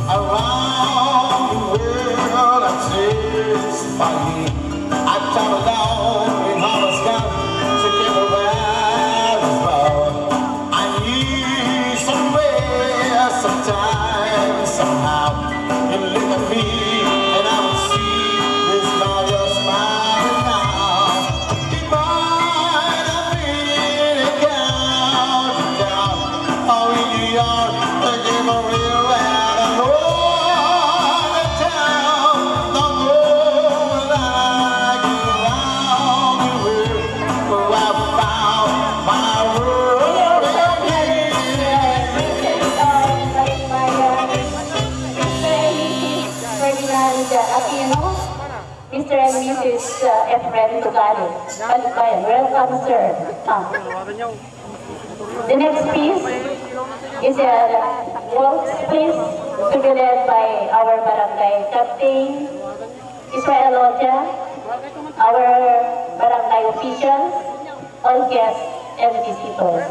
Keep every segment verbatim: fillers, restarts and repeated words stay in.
Around the world, I chase for you. I travel down in Hamaskan to get around the world. I need somewhere, sometime, somehow. You look at me, and I would see this smile you're smiling now. It might have been a countdown. Oh, in New York, they gave a real and a roaring town. The moment I get around the world, oh, I found my world again. Ferdinand Aquino, Mister and Missus, uh, Efren Tugale. Balikbayan. Welcome, sir. Ah. The next piece is a waltz piece to be led by our barangay captain, Israel Oja, our barangay officials, all guests and visitors.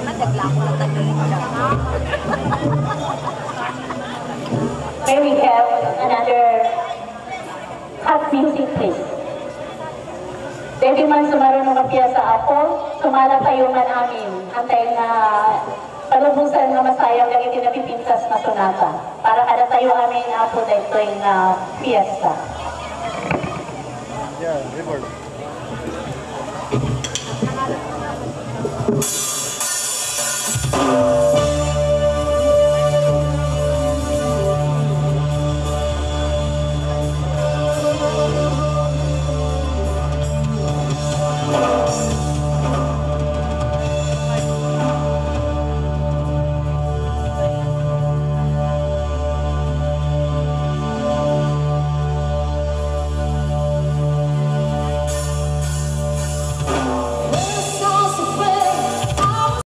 May we have another hot music, please. Daytoy man sumaruno nga piesta, Apo, sumala tayo man amin. Antay nga palubosan nga masayang dagiti napipintas nga sonata. Para kada tayo amin, Apo, daytoy nga piesta.